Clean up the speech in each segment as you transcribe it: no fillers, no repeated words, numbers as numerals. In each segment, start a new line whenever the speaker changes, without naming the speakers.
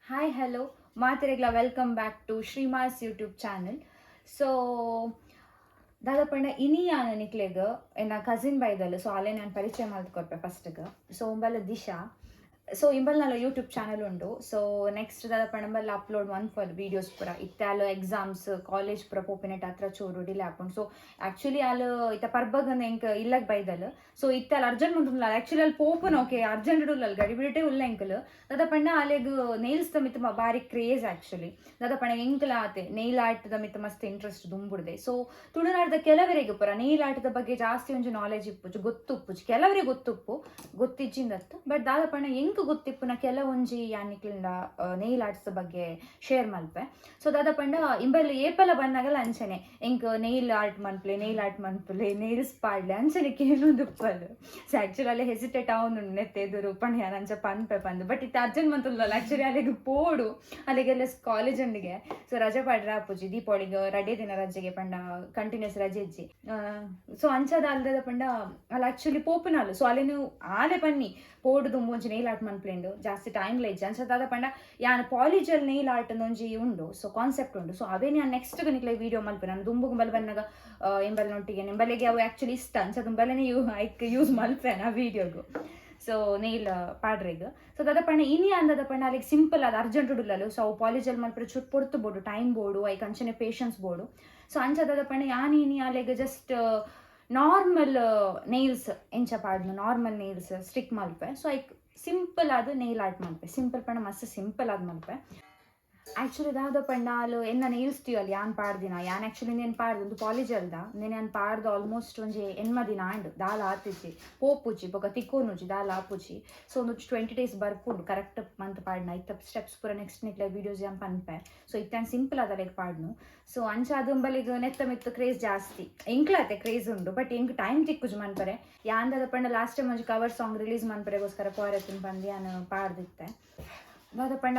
Hi, hello, ಮಾತೆರೆಗ್ಲ welcome back to Shrima's YouTube channel. So ದಾದ ಪಂಡ, ಇನಿ ಯಾನ್ ನಿಕ್ಲೆಗ್ ಎನ್ನ ಕಸಿನ್ ಬೈದಲ್. ಸೊ ಅಲ್ಲೇ ನಾನು ಪರಿಚಯ ಮಲ್ತ್ ಕೊರ್ಪೆ ಫಸ್ಟ್ಗೆ. ಸೊ ಉಂಬಲ್ ದಿಶಾ. ಸೊ ಇಂಬಲ್ನಲ್ಲ ಯೂಟ್ಯೂಬ್ ಚಾನಲ್ ಉಂಡು. ಸೊ ನೆಕ್ಸ್ಟ್ ದಾದ ಪಂಡ, ಇಂಬಲ್ ಅಪ್ಲೋಡ್ ಮನ್ಪಲ್ ವೀಡಿಯೋಸ್ ಪೂರ. ಇತ್ತೆ ಅಲ್ ಎಕ್ಸಾಮ್ಸ್, ಕಾಲೇಜ್ ಪೂರ ಪೋಪಿನೆಟ್ ಹತ್ರ ಚೂರು ಡಿಲೇ ಆಪುಂಡು. ಸೊ ಆಕ್ಚುಲಿ ಅಲ್ ಇತ್ತ ಪರ್ಬಗನ್ ಎಂಕ್ ಇಲ್ಲಗ್ ಬೈದಲ್. ಸೊ ಇತ್ತೆ ಅಲ್ಲಿ ಅರ್ಜೆಂಟ್ ಮುಂದುಲ್ಲ. ಆಕ್ಚುಲಿ ಅಲ್ಲಿ ಪೋಪುನ ಓಕೆ, ಅರ್ಜೆಂಟ್ ಉಲ್ಲ, ಗಡಿಬಿಡಿಟೇ ಉಲ್ಲ ಎಂಕಲ್. ದಾದ ಪಂಡ, ಅಲೆಗ್ ನೇಲ್ಸ್ ದ ಮಿತ್ತ್ ಬಾರಿ ಕ್ರೇಜ್ ಆಕ್ಚುಲಿ. ದಾದ ಪಂಡ, ಎಂಕಲ ಆತೆ ನೇಲ್ ಆರ್ಟ್ ದ ಮಿತ್ತ್ ಮಸ್ತ್ ಇಂಟ್ರೆಸ್ಟ್ ದುಂಬುಡ್ದೆ. ಸೊ ತುಳುನಾಡ್ದ ಕೆಲವರಿಗೆ ಪೂರ ನೇಲ್ ಆರ್ಟ್ದ ಬಗ್ಗೆ ಜಾಸ್ತಿ ಒಂಜಿ ನಾಲೆಜ್ ಇಪ್ಪುಜು, ಗೊತ್ತುಪ್ಪುಜು. ಕೆಲವರಿಗೆ ಗೊತ್ತುಪ್ಪು, ಗೊತ್ತಿಜ್ಜಿಂದತ್ತು. ಬಟ್ ದಾದ ಪಂಡ, ಎಂಕ್ ಗೊತ್ತಿಪ್ಪುನ ಕೆಲವೊಂಜಿ ಯಾನ್ ನಿಕ್ಲಿಂದ ನೇಲ್ ಆರ್ಟ್ಸ್ ಬಗ್ಗೆ ಶೇರ್ ಮಲ್ಪೆ. ಸೊ ದಾದ ಪಂಡ, ಇಂಬಲ್ ಏಪಲ ಬಂದಾಗಲ ಅಂಚನೆ ಎಂಕ್ ನೇಲ್ ಆರ್ಟ್ ಮನ್ಪುಲೆ, ನೇಲ್ ಆರ್ಟ್ ಮನ್ಪುಲೆ, ನೇಲ್ಸ್ ಪಾಡ್ಲೆ ಅಂಚನೆ ಕೇನೊಂದುಪ್ಪಲ್. ಸೊ ಆಕ್ಚುಲಿ ಅಲ್ಲಿ ಹೆಸಿಟೇಟ್ ಆವೊಂದುಂಡು ನೆತ್ತೆದುರು ಪಂಡ ಯಾನ್ ಅಂಚ ಪನ್ಪೆ ಪಂದ್. ಬಟ್ ಇತ್ತೆ ಅರ್ಜೆಂಟ್ ಮಂತುಲ್ಲಲ್ಲ. ಆಕ್ಚುಲಿ ಅಲ್ಲಿಗೆ ಪೋಡು, ಅಲ್ಲಿಗೆಲ್ಲ ಕಾಲೇಜ್ ಉಂಡಿಗೆ. ಸೊ ರಜೆ ಪಾಡ್ರೆ ಆಪುಜಿ. ದೀಪಾವಳಿಗೆ ರಡೇ ದಿನ ರಜೆಗೆ ಪಂಡ ಕಂಟಿನ್ಯೂಸ್ ರಜೆ ಇಜ್ಜಿ. ಸೊ ಅಂಚದ ಅಲ್ದದ ಪಂಡ, ಅಲ್ಲಿ ಆಕ್ಚುಲಿ ಪೋಪುನಾಲು. ಸೊ ಅಲ್ಲೇನು ಆಲೆ ಪನ್ನಿ ಪೋಡು, ದುಂಬು ಒಂಜಿ ನೇಲ್ ಆರ್ಟ್ ಮನ್ಪ್ಲೇಂಡು, ಜಾಸ್ತಿ ಟೈಮ್ ಇಜ್ಜಿ. ಅಂಚದಾದ ಪಂಡ, ಯಾನ್ ಪಾಲಿಜಲ್ ನೇಲ್ ಆರ್ಟ್ ಒಂಜಿ ಉಂಡು, ಸೊ ಕಾನ್ಸೆಪ್ಟ್ ಉಂಡು. ಸೊ ಅವೇ ನಾನು ನೆಕ್ಸ್ಟ್ ನಿಕ್ಲೆ ವೀಡಿಯೋ ಮಲ್ಪೆ. ನಾನು ದುಂಬುಗ್ ಬಲ್ ಬಂದಾಗ ಎಂಬಲ್ ನೊಟ್ಟಿಗೆ ನಿಂಬಲ್ಲಿಗೆ ಅವು ಆಕ್ಚುಲಿ ಇಷ್ಟ ಅಂಚ ದುಂಬಲ್ಲೇ you ಐಕ್ ಯೂಸ್ ಮಲ್ಪೆನ ಆ ವೀಡಿಯೋಗು. ಸೊ ನೇಲ್ ಪಾಡ್ರೆಗ್. ಸೊ ದಾದ ಪಂಡ, ಇನಿ ಅಂದದ ಪಂಡ, ಅಲ್ಲಿಗೆ ಸಿಂಪಲ್ ಅದು ಅರ್ಜೆಂಟ್ ಉಡುಲ್ಲಲು. ಸೊ ಅವು ಪಾಲಿಜಲ್ ಮಲ್ಪರೆ ಚುಟ್ ಪೊರ್ತು ಬೋಡು, ಟೈಮ್ ಬೋಡು, ಐಕ್ ಅಂಚನೆ ಪೇಷನ್ಸ್ ಬೋಡು. ಸೊ ಅಂಚದಾದ ಪಂಡ, ಯಾನ್ ಇನಿ ಅಲೆಗ್ ಜಸ್ಟ್ ನಾರ್ಮಲ್ ನೇಲ್ಸ್ ಎಂಚ ಪಾಡ್ನು, ನಾರ್ಮಲ್ ನೇಲ್ಸ್ ಸ್ಟಿಕ್ ಮಲ್ಪೆ. ಸೊ ಐಕ್ ಸಿಂಪಲ್ ಆದ್ ನೇಲ್ ಆರ್ಟ್ ಮಲ್ಪೆ. ಸಿಂಪಲ್ ಪಂಡ ಮಸ್ತ್ ಸಿಂಪಲ್ ಆದ್ ಮಲ್ಪೆ. ಆ್ಯಕ್ಚುಲಿ ದಾದ ಪಂಡ, ಅಲು ಎನ್ನ ನೇಲ್ಸ್ ಅಲ್ಲಿ ಯಾನ್ ಪಾಡ್ದಿನ, ಯಾನ್ ಆ್ಯಕ್ಚುಲಿ ನೇನು ಪಾಡ್ದು ಒಂದು ಕಾಲೇಜಲ್ದ ನೇನು ಯಾನ್ ಪಾಡ್ದು ಆಲ್ಮೋಸ್ಟ್ ಒಂಜಿ 80 ದಿನ ಆಂಡ್. ದಾಲ ಆತಿಜಿ, ಪೋಪುಜಿ, ಬೊಕ ತಿಕ್ಕೋನುಜಿ, ದಾಲ ಆಪುಜಿ. ಸೊ ಒಂದು 20 ಡೇಸ್ ಬರ್ಪುಂಡು ಕರೆಕ್ಟ್ ಮಂತ್ ಪಾಡ್ನ. ಇತ್ತ ಸ್ಟೆಪ್ಸ್ ಪೂರ ನೆಕ್ಸ್ಟ್ ನಿಕ್ಲೆ ವೀಡಿಯೋಸ್ ಯಾನ್ ಪನ್ಪೆ. ಸೊ ಇತ್ತ ಸಿಂಪಲ್ ಆದ ಪಾಡ್ನು. ಸೊ ಅಂಚ ಅದುಂಬಲಿಗ್ ನೆತ್ತ ಮಿತ್ತು ಕ್ರೇಜ್ ಜಾಸ್ತಿ. ಎಂಕ್ಲಾತೆ ಕ್ರೇಜ್ ಉಂಡು, ಬಟ್ ಎಂಕ್ ಟೈಮ್ ತಿಕ್ಕುಜು ಮನ್ಪರೆ. ಯಾನ್ ಪಂಡ, ಲಾಸ್ಟ್ ಟೈಮ್ ಒಂಜಿ ಕವರ್ ಸಾಂಗ್ ರಿಲೀಸ್ ಮನ್ಪರೆಗೋಸ್ಕರ ಪೋರೆತ್ತಿನ ಪಂದ್ ಯಾನ್ ಪಾಡ್ದಿತ್ತೆ. ದಾದ ಪಂಡ,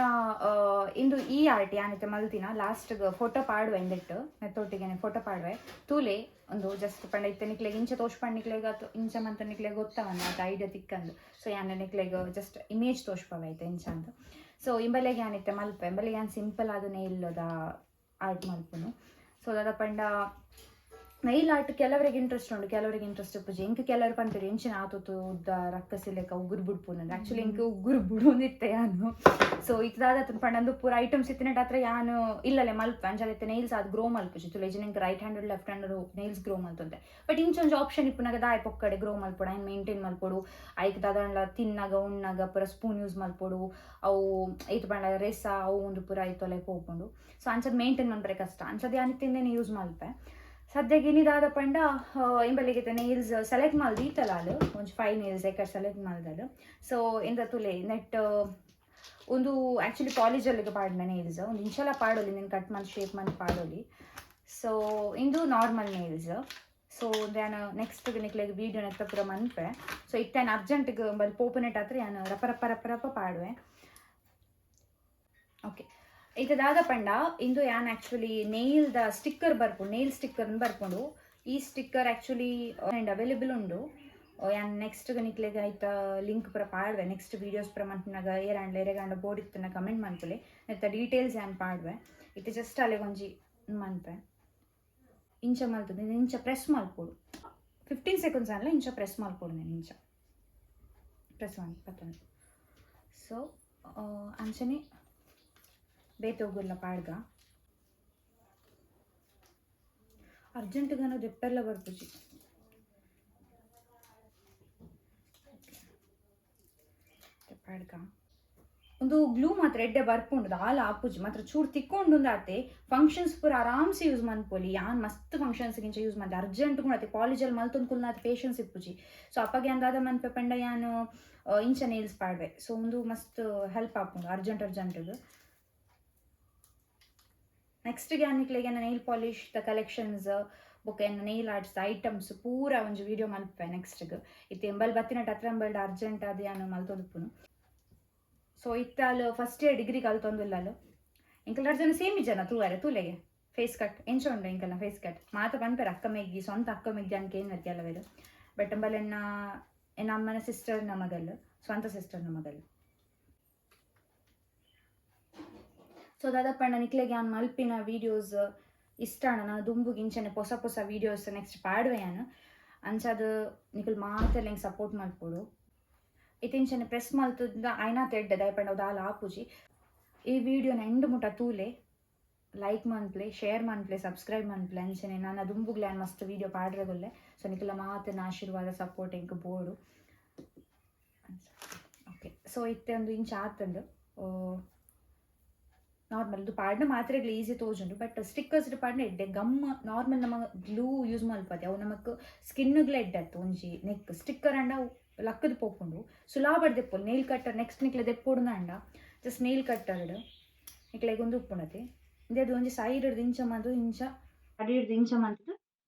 ಇಂದು ಈ ಆರ್ಟ್ ಯಾನಿತ್ತೆ ಮಲ್ತಿನ, ಲಾಸ್ಟ್ ಫೋಟೋ ಪಾಡುವೆ. ಇಂದೆಟ್ಟು ನೆತ್ತೊಟ್ಟಿಗೆ ಫೋಟೋ ಪಾಡುವೆ, ತೂಲೆ. ಒಂದು ಜಸ್ಟ್ ಪಂಡ, ಇತ್ತೆ ನಿಕ್ಲೆಗ್ ಇಂಚ ತೋಷ್ ಪಂಡ ನಿಕ್ಲೆಗ್ ಅತ್ ಇಂಚ ಮಂತ ನಿಕ್ಲೆಗ್ ಗೊತ್ತಾವನ್ನ ಅದು ಐಡಿಯಾ ತಿಕ್ಕಂದು. ಸೊ ಯಾನ್ ನಿಕ್ಲೆಗ್ ಜಸ್ಟ್ ಇಮೇಜ್ ತೋಷ್ಪವೆ ಐತೆ ಇಂಚ ಅಂತ. ಸೊ ಇಂಬಲೆಗೆ ಯಾನಿತ್ತೆ ಮಲ್ಪೆ. ಇಂಬಲೆಗೆ ಯಾನ್ ಸಿಂಪಲ್ ಆದ ನೇಲ್ದ ಆರ್ಟ್ ಮಲ್ಪುನು. ಸೊ ದಾದ ಪಂಡ, ನೈಲ್ ಆರ್ಟ್ ಕೆಲವರಿಗೆ ಇಂಟ್ರೆಸ್ಟ್ ಉಂಡು, ಕೆಲವರಿಗೆ ಇಂಟ್ರೆಸ್ಟ್ ಇಪ್ಪುಜಿ. ಎಂಕ್ ಕೆಲವರು ಪನ್ಪೆರ್, ಎಂಚಿನ ಆತೊತ್ತು ಉದ್ದ ರಕ್ಕಸಿಲೆಕ್ಕ ಉಗುರು ಬುಡ್ಪುನು. ಆಕ್ಚುಲಿ ಎಂಕ್ ಉಗುರು ಬುಡೊಂದಿತ್ತೆ ಯಾನು. ಸೊ ಇತ್ತು ದಾದ ಪಂಡ, ಪೂರ ಐಟಮ್ಸ್ ಇತ್ತಿನಟ್ ಹತ್ರ ಯಾನು ಇಲ್ಲಲೆ ಮಲ್ಪ. ಅಂಚ ನೈಲ್ಸ್ ಅದು ಗ್ರೋ ಮಲ್ಪುಜಿ ತುಲೇಜಿ. ಎಂಕ್ right hand, left hand nails grow ಮಲ್ತೊಂತೆ. But ಇಂಚೊಂಜಿ ಆಪ್ಷನ್ ಇಪ್ಪುನಾಗ ದಾಯ ಪೊಕ್ಕಡೆ ಗ್ರೋ ಮಲ್ಪೊಡು? ಐನ್ ಮೇಂಟೈನ್ ಮಲ್ಪೊಡು. ಐಕ್ ದಾದಂಡ ತಿನ್ನಾಗ ಉಣ್ಣಾಗ ಪೂರ ಸ್ಪೂನ್ ಯೂಸ್ ಮಲ್ಪೊಡು. ಅವು ಐತು ಪಂಡ ರೆಸ ಅವು ಒಂದು ಪೂರ ಐತೊಲೆ ಪೋಪುಂಡು. ಸೊ ಅಂಚದ ಮೇಂಟೈನ್ ಮನ್ಪರೆ ಕಷ್ಟ. ಅಂಚದ ಯಾನ್ ತಿಂದೇನೆ ಯೂಸ್ ಮಲ್ಪೆ. ಸದ್ಯಕ್ಕೆ ಇನಿದಾದ ಪಂಡ, ಇಂಬಲಿಗೆ ನೇಲ್ಸ್ ಸೆಲೆಕ್ಟ್ ಮಲ್ದು ಈತಲ ಅಲು ಒಂಜಿ ಫೈವ್ ನೇಲ್ಸ್ ಎಕರ್ ಸೆಲೆಕ್ಟ್ ಮಲ್ದಲು. ಸೊ ಇಂದ ತುಲೆ ನೆಟ್ ಒಂದು ಆ್ಯಕ್ಚುಲಿ ಕಾಲೇಜಲ್ಲಿಗೆ ಪಾಡಿನ ನೇಲ್ಸ್. ಒಂದು ಇಂಚಲ ಪಾಡೋಲಿ, ನೀನು ಕಟ್ ಮಂತ್ ಶೇಪ್ ಮಂತ್ ಪಾಡೋಲಿ. ಸೊ ಇಂದು ನಾರ್ಮಲ್ ನೇಲ್ಸ್. ಸೊ ಯಾನ್ ನೆಕ್ಸ್ಟ್ ನಿಕ್ಲೆಗ್ ವೀಡಿಯೋ ನೆತ್ತ ಪೂರ ಮನ್ಪೆ. ಸೊ ಇತ್ತೆ ಅರ್ಜೆಂಟ್ಗೆ ಬಲ್ ಪೋಪುನೆಟ್ ಹತ್ರ ಯಾನ್ ರಪ ರಪ ರಪ ರಪ ಪಾಡುವೆ. ಓಕೆ, ಇತ್ತೆ ದಾದ ಪಂಡ, ಇಂದು ಯಾನ್ ಆ್ಯಕ್ಚುಲಿ ನೇಲ್ the sticker ಬರ್ಪುಂಡು, ನೇಲ್ ಸ್ಟಿಕ್ಕರ್ ಬರ್ಪುಂಡು. ಈ ಸ್ಟಿಕ್ಕರ್ ಆ್ಯಕ್ಚುಲಿ ಆ್ಯಂಡ್ ಅವೈಲೇಬಲ್ ಉಂಡು. ಯಾನ್ ನೆಕ್ಸ್ಟ್ ನಿಕ್ಲೆಗ್ ಐತ ಲಿಂಕ್ ಪೂರ ಪಾಡುವೆ. ನೆಕ್ಸ್ಟ್ ವೀಡಿಯೋಸ್ ಪೂರ ಮನ್ಪುನಾಗ ಏರಾಂಡ್ಲ ಎರೆಗಾಂಡ ಬೋಡಿತ್ತನ ಕಮೆಂಟ್ ಮನ್ಪುಲೆ, ನೆತ್ತ ಡೀಟೇಲ್ಸ್ ಯಾನ್ ಪಾಡುವೆ. ಇತ್ತೆ ಜಸ್ಟ್ ಅಲೆಗ್ ಒಂಜಿ ಮನ್ಪೆ. ಇಂಚ ಮಲ್ತದೆ, ಇಂಚ ಪ್ರೆಸ್ ಮಲ್ಪೊಡು. 15 ಸೆಕೆಂಡ್ಸ್ ಅಲ್ಲ, ಇಂಚ ಪ್ರೆಸ್ ಮಲ್ಪೊಡು. నేను ಇಂಚ ಪ್ರೆಸ್ ಮಾಡಿ ಪತ್ತೊಂದು. ಸೊ ಅಂಚನೆ ಬೇತೆ ಉಗುರ್ಲ ಪಾಡ್ಗ. ಅರ್ಜೆಂಟ್ಗಾನ ದೆಪ್ಪೆಲ್ಲ ಬರ್ಪುಜಿ. ಪಾಡ್ಗ. ಒಂದು ಗ್ಲೂ ಮಾತ್ರ ಎಡ್ಡೆ ಬರ್ಪುಂಡು, ದಾಲ ಆಪುಜಿ. ಮಾತ್ರ ಚೂರು ತಿಕ್ಕೊಂಡು ಆತೆ. ಫಂಕ್ಷನ್ಸ್ ಪೂರ ಆರಾಮ್ಸೆ ಯೂಸ್ ಮನ್ಪೊಲಿ. ಯಾನ್ ಮಸ್ತ್ ಫಂಕ್ಷನ್ಸ್ ಗಿಂಚ ಯೂಸ್ ಮಂತೆ. ಅರ್ಜೆಂಟ್ ಕೂಡ ಕಾಲೇಜಲ್ಲಿ ಮಲ್ತೊಂದು ಕುಲ್ನಾತ್ ಪೇಷನ್ಸ್ ಇಪ್ಪುಜಿ. ಸೊ ಅಪ್ಪಗೆ ಅಂದಾದ ಮನ್ಪೆ ಪಂಡ, ಯಾನ್ ಇಂಚ ನೇಲ್ಸ್ ಪಾಡ್ವೆ. ಸೊ ಒಂದು ಮಸ್ತ್ ಹೆಲ್ಪ್ ಆಪುಂಡು ಅರ್ಜೆಂಟ್ ಅರ್ಜೆಂಟ್ಗೆ. ನೆಕ್ಸ್ಟ್ ನಿಕ್ಲೆಗ್ ನೈಲ್ ಪಾಲಿಶ್ the collections ಬೊಕ್ಕ ಎನ್ನ ನೈಲ್ ಆರ್ಟ್ಸ್ ಐಟಮ್ಸ್ ಪೂರ ಒಂಜಿ ವೀಡಿಯೋ ಮಲ್ಪೆ ನೆಕ್ಸ್ಟ್ಗ್. ಇತ್ತೆ ಎಂಬಲ್ ಬತ್ತಿನಟ್ ಹತ್ರ ಎಂಬಲ್ಡ್ ಅರ್ಜೆಂಟ್ ಅದು ಯಾನ್ ಮಲ್ತೊಂದುಪ್ಪುನು. ಸೊ ಇತ್ತೆ ಅಲ್ ಫಸ್ಟ್ ಇಯರ್ ಡಿಗ್ರಿ ಕಲ್ತೊಂದುಲ್ಲಲು. ಎಂಕಲ್ ರಡ್ಡ್ ಜನ ಸೇಮ್ ಜನ ತೂವರೆ ತೂಲೆಗೆ. ಫೇಸ್ ಕಟ್ ಎಂಚ ಉಂಡು ಎಂಕಲ್ನ ಫೇಸ್ ಕಟ್? ಮಾತ ಪನ್ಪೆರ್ ಅಕ್ಕ ಮೆಗ್ಗಿ, ಸ್ವಂತ ಅಕ್ಕ ಮೆಗ್ಗಿ ಅನ್ಕೆ ಏನ್ ಕೆಲವರು. ಬಟ್ ಎಂಬಲ್ ಎನ್ನ ಎನ್ನ ಅಮ್ಮನ ಸಿಸ್ಟರ್ನ ಮಗಲ್, ಸ್ವಂತ ಸಿಸ್ಟರ್ನ ಮಗಲ್. ಸೊ ದಾದಪ್ಪಣ್ಣ ನಿಕ್ಲೆಗ್ ಯಾನ್ ಮಲ್ಪಿನ ವೀಡಿಯೋಸ್ ಇಷ್ಟ ಅಣ್ಣ ದುಂಬುಗ್ ಇಂಚನೆ ಪೊಸ ಪೊಸ ವೀಡಿಯೋಸ್ ನೆಕ್ಸ್ಟ್ ಪಾಡುವೆ ಯಾನ್. ಅಂಚಾದ್ ನಿಕುಲು ಮಾತೆರ್ಲ ಎಂಕ್ ಸಪೋರ್ಟ್ ಮಲ್ಪೊಡು. ಇತ್ತೆ ಇಂಚನೆ ಪ್ರೆಸ್ ಮಲ್ತುದ ಆಯ್ನಾತ್ ಎಡ್ಡೆ, ದಾಯೆ ಪಂಡ ಅವು ದಾಲ ಆಪುಜಿ. ಈ ವೀಡಿಯೋನ ಎಂಡ್ ಮುಟ ತೂಲೆ, ಲೈಕ್ ಮನ್ಪುಲೆ, ಶೇರ್ ಮನ್ಪುಲೆ, ಸಬ್ಸ್ಕ್ರೈಬ್ ಮನ್ಪುಲೆ. ಅಂಚನೆ ನನ ದುಂಬುಗ್ಲ ಯಾನ್ ಮಸ್ತ್ ವೀಡಿಯೋ ಪಾಡ್ರೆಗುಲ್ಲೆ. ಸೊ ನಿಕುಲ ಮಾತೆರ್ನ ಆಶೀರ್ವಾದ ಸಪೋರ್ಟ್ ಎಂಕ್ ಬೋಡು. ಓಕೆ, ಸೊ ಇತ್ತೆ ಒಂದು ಇಂಚ ಆತುಂಡು. ನಾರ್ಮಲ್ ಇದು ಪಾಡ್ನ ಮಾತ್ರೆಗಳು ಈಸಿ ತೋಜುಂಡು, ಬಟ್ ಸ್ಟಿಕ್ಕರ್ಸ್ ಪಾಡ್ನ ಎಡ್ಡೆ ಗಮ್. ನಾರ್ಮಲ್ ನಮ ಗ್ಲೂ ಯೂಸ್ ಮಲ್ಪದೆ, ಅವು ನಮಕ್ ಸ್ಕಿನ್ಗ್ಲ ಎಡ್ಡೆ ಅತ್ತು. ಒಂಜಿ ನೆಕ್ ಸ್ಟಿಕ್ಕರ್ ಅಂಡ ಅವು ಲಕ್ಕದ ಪೋಪುಂಡು, ಸುಲಾಬಡ್ ದೆಪ್ಪೊಲಿ. ನೇಲ್ ಕಟ್ಟರ್ ನೆಕ್ಸ್ಟ್ ನಿಕ್ಲೆ ದೆಪ್ಪೊಡುಂದು ಅಂಡ ಜಸ್ಟ್ ನೇಲ್ ಕಟ್ಟರ್ಡ್ ನಿಕ್ಲೆಗ್ ಒಂದು ಉಪ್ಪುಂಡತೆ. ಇಂದೆಡ್ ಒಂಜಿ ಸೈಡ್ ಇಂಚ ಮಂತುದು ಇಂಚ ಅಡಿಡ್ದು ಇಂಚ ಮಂತುದು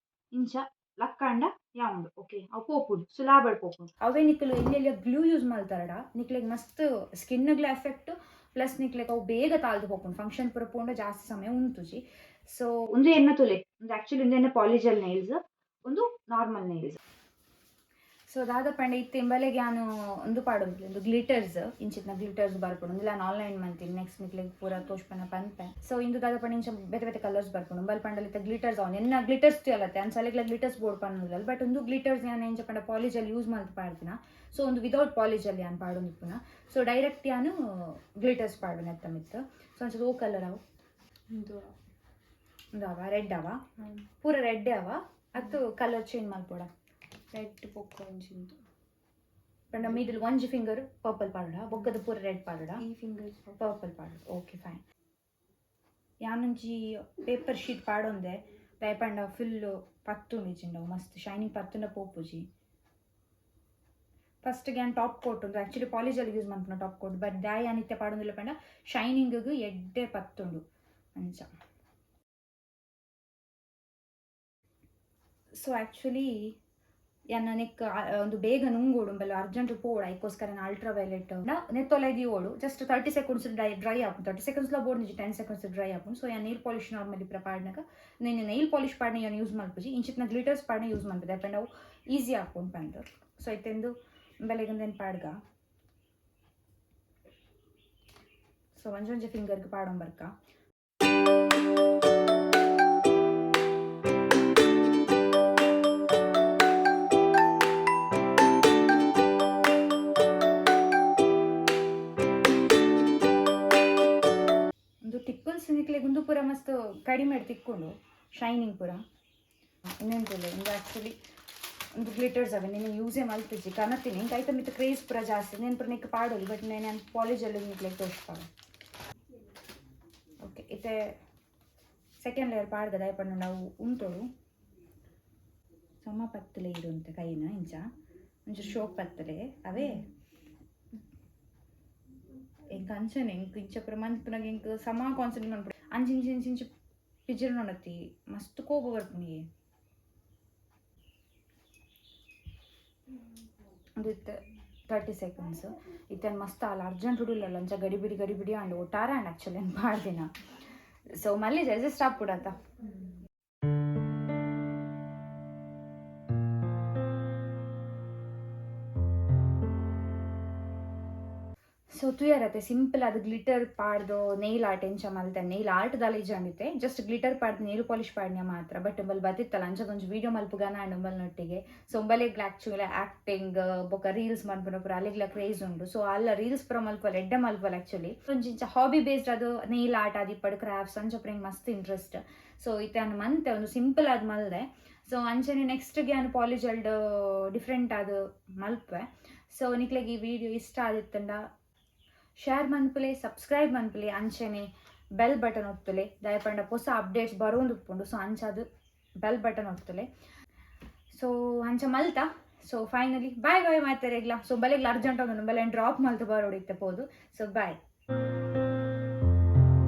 ಇಂಚ ಲಕ್ಕಂಡ ಯಾವುಂಡು. ಓಕೆ, ಅವು ಪೋಪುಂಡು, ಸುಲಾಬಡ್ ಪೋಪುಂಡು. ಅವೇ ನಿಕುಲು ಎಲ್ಲೆಲ್ಲ ಗ್ಲೂ ಯೂಸ್ ಮಲ್ತಾರಡ ನಿಕ್ಲೆಗ್ ಮಸ್ತ್ ಸ್ಕಿನ್ಗ್ಲ ಎಫೆಕ್ಟ್, ಪ್ಲಸ್ ನಿಕ್ಲೆಗ್ ಅವು ಬೇಗ ತಾಲ್ದು ಪೋಪುಂಡು. ಫಂಕ್ಷನ್ ಪೂರ ಪೋಂಡ ಜಾಸ್ತಿ ಸಮಯ ಉಂತುಜಿ. ಸೊ ಒಂದು ಎನ್ನ ತುಲೆ ಒಂದು ಆಕ್ಚುಲಿ ಒಂದು ಎನ್ನ ಪಾಲಿಜಲ್ ನೈಲ್ಸ್, ಒಂದು ನಾರ್ಮಲ್ ನೈಲ್ಸ್. ಸೊ ದಾದ ಪಂಡ ಇತ್ತೆ ಇಂಬಲೆಗ್ ಯಾನ್ ಒಂದು ಪಾಡೊಂದು ಒಂದು ಗ್ಲಿಟರ್ಸ್, ಇಂಚಿತ್ನ ಗ್ಲಿಟರ್ಸ್ ಬರ್ಪುಂಡು. ಒಂದು ನಾನು ಆನ್ಲೈನ್ ಮಂತೀನಿ, ನೆಕ್ಸ್ಟ್ ನಿಕ್ಲೆಗ್ ಪೂರ ತೋಜ್ಪನ ಪನ್ಪೆ. ಸೊ ಇಂದು ದಾದ ಪಂಡ ಇಂಚ ಬೇತೆ ಬೇತೆ ಕಲರ್ಸ್ ಬರ್ಪುಂಡು. ಉಂಬಲ್ ಪಂಡಲ ಇತ್ತೆ ಗ್ಲಿಟರ್ಸ್ ಆನ್ ಎನ್ನ ಗ್ಲಿಟರ್ಸ್ ಅಲ್ಲತ್ತೆ ಅನ್ಸಲೆಗ್ಲ ಗ್ಲಿಟರ್ಸ್ ಬೋರ್ಡ್ ಪನ್ನುದಲ್ಲ. ಬಟ್ ಒಂದು ಗ್ಲಿಟರ್ಸ್ ಯಾನ್ ಎಂಚ ಪಂಡ ಪಾಲಿಜಲ್ ಯೂಸ್ ಮಲ್ತ್ ಪಾಡ್ದಿನ. ಸೊ ಒಂದು ವಿದೌಟ್ ಪಾಲಿಜಲ್ ಯಾನ್ ಪಾಡೊಂದಿಪ್ಪುನ. ಸೊ ಡೈರೆಕ್ಟ್ ಯಾನ್ ಗ್ಲಿಟರ್ಸ್ ಪಾಡುನ ಎತ್ತ ಮಿತ್ತು. ಸೊ ಅಂಚ ಓ ಕಲರ್ ಅವು?
ಉಂದು.
ಉಂದು ಅವ ರೆಡ್ ಅವ? ಪೂರ ರೆಡ್ ಅವ ಅತ್ತು ಕಲರ್ ಚೇಂಜ್ ಮಲ್ಪೊಡ?
ರೆಡ್ ಬೊಕ್ಕ ಒಂಜಿ.
ಪಂಡ ಮಿಡಲ್ ಒಂಜಿ ಫಿಂಗರ್ ಪರ್ಪಲ್ ಪಾಡೋಡ, ಬೊಕ್ಕದ ಪೂರ ರೆಡ್ ಪಾಡೋಡ?
ಈ ಫಿಂಗರ್ಸ್.
ಪರ್ಪಲ್ ಪಾಡೋಡು. Okay, fine. ಯಾನೊಂಜಿ ಪೇಪರ್ ಶೀಟ್ ಪಾಡೊಂದೆ, ದಾಯೆ ಪಂಡ ಫುಲ್ ಪತ್ತುಂಡು ಇಜ್ಜಿಂಡ ಅವು ಮಸ್ತ್ ಶೈನಿಂಗ್ ಪತ್ತುಂಡ ಪೋಪುಜಿ. ಫಸ್ಟ್ ಯಾನ್ ಟಾಪ್ ಕೋಟ್ ಉಂದು ಆ್ಯಕ್ಚುಲಿ ಪಾಲಿಜಲ್ಲಿ ಯೂಸ್ ಮನ್ಪುನ ಟಾಪ್ ಕೋಟ್, ಬಟ್ ದಾಯೆ ಯಾನ್ ಇತ್ತೆ ಪಾಡೊಂದುಲ್ಲ ಪಂಡ ಶೈನಿಂಗ್ ಎಡ್ಡೆ ಪತ್ತುಂಡು ಅಂಚ. ಸೊ ಆ್ಯಕ್ಚುಲಿ ಯಾನ್ ನೆಕ್ ಒಂದು ಬೇಗ ನುಂಗೋಡು ಉಂಬೆಲ್ಲ ಅರ್ಜೆಂಟ್ ಪೋಡು, ಐಕೋಸ್ಕರ ಅಲ್ಟ್ರಾ ವೈಲೆಟ್ ನೆತ್ತೊಲ ಓಡು. ಜಸ್ಟ್ 30 ಸೆಕೆಂಡ್ಸ್ ಡ್ರೈ ಡ್ರೈ ಆಪುಂಡು. 30 ಸೆಕೆಂಡ್ಸ್ಲ ಬೋಡು 10 ಸೆಕೆಂಡ್ಸ್ ಡ್ರೈ ಆಪುಂಡು. ಸೊ ಯಾನ್ ನೇಲ್ ಪಾಲಿಶ್ ನಾರ್ಮಲಿ ಪೂರ ಪಾಡ್ನಗ నేను ನೈಲ್ ಪಾಲಿಶ್ ಪಾಡ್ನ ಯಾನ್ ಯೂಸ್ ಮಲ್ಪುಜಿ, ಇಂಚಿತ್ನ ಗ್ಲಿಟರ್ಸ್ ಪಾಡ್ನ ಯೂಸ್ ಮಲ್ಪುಜಿ, ಪಂಡ ಅವು ಈಸಿ ಆಪುಂಡು ಪಂದ್. ಸೊ ಇತ್ತೆಂದು ಬೆಲೆಗೊಂದೇನು ಪಾಡ್ಗ. ಸೊ ಒಂಜೊಂಜಿ ಫಿಂಗರ್ಗೆ ಪಾಡೊಂಬರ್ಕ. ಒಂದು ಟಿಕ್ಕಲ್ಸ್ ನಿಕ್ಲೆಗ್ ಉಂದು ಪೂರ ಮಸ್ತ್ ಕಡಿಮೆ ತಿಕ್ಕೊಂಡು ಶೈನಿಂಗ್ ಪೂರ. ಇನ್ನೇನು ತುಲೆ, ಉಂದು ಆ್ಯಕ್ಚುಲಿ ಒಂದು ಗ್ಲಿಟರ್ಸ್ ಅವೆ, ನೀನು ಯೂಸೇ ಮಲ್ತಿಜ್ಜಿ ಕನತೀನಿ. ಇಂಕ ಐತ ಮಿತ್ತ ಕ್ರೇಜ್ ಪೂರ ಜಾಸ್ತಿ. ನೇನು ಪೂರ ನಿಕ್ ಪಾಡೋಲಿ, ಬಟ್ నేను ಪಾಲೇಜಲ್ಲಿ ನಿಕ್ಲೆಗ್ ತೋರಿಸ್ಪಾವೆ. ಓಕೆ, ಇತ್ತೆ ಸೆಕೆಂಡ್ ಲೇಯರ್ ಪಾಡ್ದ, ದಾಯೆ ಪಂಡ ಅವು ಉಂತೊಡು. ಸಮ ಪತ್ತಲೆ ಇರುಂತೆ ಕೈನ ಇಂಚ ಒಂಚೂರು ಶೋಕ್ ಪತ್ತಲೆ ಅವೇ. ಎಂಕ್ ಅಂಚನೆ, ಎಂಕ್ ಇಂಚ ಪೂರ ಮನ್ಪುನಗ ಎಂಕ್ ಸಮ ಕಾನ್ಸಂಟ್ರೇಟ್ ಮನ್ಪುಡು. ಅಂಚ ಇಂಚ ಇಂಚ ಇಂಚ ಪಿಜಿರ್ನೊಡತಿ ಮಸ್ತ್ ಕೋಪ ಬರ್ಪುಂಡು. ಒಂದು ಇತ್ತೆ 30 ಸೆಕೆಂಡ್ಸ್. ಇತ್ತೆ ಮಸ್ತ್ ಅಲ್ಲ ಅರ್ಜೆಂಟ್ ಉಡುಲ್ಲಲ್ಲ, ಅಂಚ ಗಡಿಬಿಡಿ ಗಡಿಬಿಡಿ ಅಂಡ್ ಒಟ್ಟಾರೆ ಅಂಡ್ ಆ್ಯಕ್ಚುಲಿ ಪಾಡ್ದಿನ. ಸೊ ಮಲ್ಲಿ ಜಸ್ಟ್ ಆಪುಡತ್ತ. ಸೊ ತೂಯರತೆ ಸಿಂಪಲ್ ಅದು ಗ್ಲಿಟರ್ ಪಾಡ್ದು ನೇಲ್ ಆರ್ಟ್ ಎಂಚ ಮಲ್ತೆ. ನೇಲ್ ಆರ್ಟ್ ದಾಲ ಇಜ್ಜಂಡಿತ್ತೆ, ಜಸ್ಟ್ ಗ್ಲಿಟರ್ ಪಾಡ್ದು ನೇಲ್ ಪಾಲಿಶ್ ಪಾಡ್ನ ಮಾತ್ರ. ಬಟ್ ಉಂಬಲ್ ಬತ್ತಿತ್ತಲ್ಲ, ಅಂಚದೊಂಜಿ ವೀಡಿಯೋ ಮಲ್ಪುಗಾನ ಅಂಡ್ ಉಂಬಲ್ ನೊಟ್ಟಿಗೆ. ಸೊ ಉಂಬಲೆಗ್ಲ ಆಕ್ಚುಲಿ ಆಕ್ಟಿಂಗ್ ಬೊಕ್ಕ ರೀಲ್ಸ್ ಮನ್ಪುನ ಪೂರ ಅಲೆಗ್ಲ ಕ್ರೇಜ್ ಉಂಡು. ಸೊ ಅಲ್ಲ ರೀಲ್ಸ್ ಪೂರ ಮಲ್ಪಲ್ಲ, ಎಡ್ಡೆ ಮಲ್ಪಲ್ಲ. ಆಕ್ಚುಲಿ ಒಂಜಿ ಇಂಚ ಹಾಬಿ ಬೇಸ್ಡ್ ಅದು ನೇಲ್ ಆರ್ಟ್ ಆದಿಪ್ಪಡು, ಕ್ರಾಫ್ಟ್ಸ್ ಅಂಚ ಪೂರ ಎಂಕ್ ಮಸ್ತ್ ಇಂಟ್ರೆಸ್ಟ್. ಸೊ ಇತ್ತೆ ಅನ್ ಮಂತೆ ಒಂದು ಸಿಂಪಲ್ ಆದ್ ಮಲ್ದೆ. ಸೊ ಅಂಚನೆ ನೆಕ್ಸ್ಟ್ ಗೆ ಯಾನ್ ಪಾಲಿಜಲ್ಡ್ ಡಿಫ್ರೆಂಟ್ ಆದ್ ಮಲ್ಪೆ. ಸೊ ನಿಕ್ಲೆಗ್ ಈ ವಿಡಿಯೋ ಇಷ್ಟ ಆದಿತ್ತಂಡ ಶೇರ್ ಮನ್ಪುಲೆ, ಸಬ್ಸ್ಕ್ರೈಬ್ ಮನ್ಪುಲೆ, ಅಂಚನೆ ಬೆಲ್ ಬಟನ್ ಒತ್ತುಲೆ. ದಯಪಂಡ ಪೊಸ ಅಪ್ಡೇಟ್ಸ್ ಬರೋಂದು ಉಪ್ಪುಂಡು. ಸೊ ಅಂಚಾದ್ ಬೆಲ್ ಬಟನ್ ಒತ್ತುಲೆ. ಸೊ ಅಂಚ ಮಲ್ತ. ಸೊ ಫೈನಲಿ ಬಾಯ್ ಬಾಯ್ ಮಾತೆರೆಗ್ಲ. ಸೊ ಬಲೆಗ್ಲ ಅರ್ಜೆಂಟ್ ಒಂದು ಬಲೆ ಡ್ರಾಪ್ ಮಲ್ತ ಬರೋಡು ಇತ್ತೆ ಪೋದು. So bye.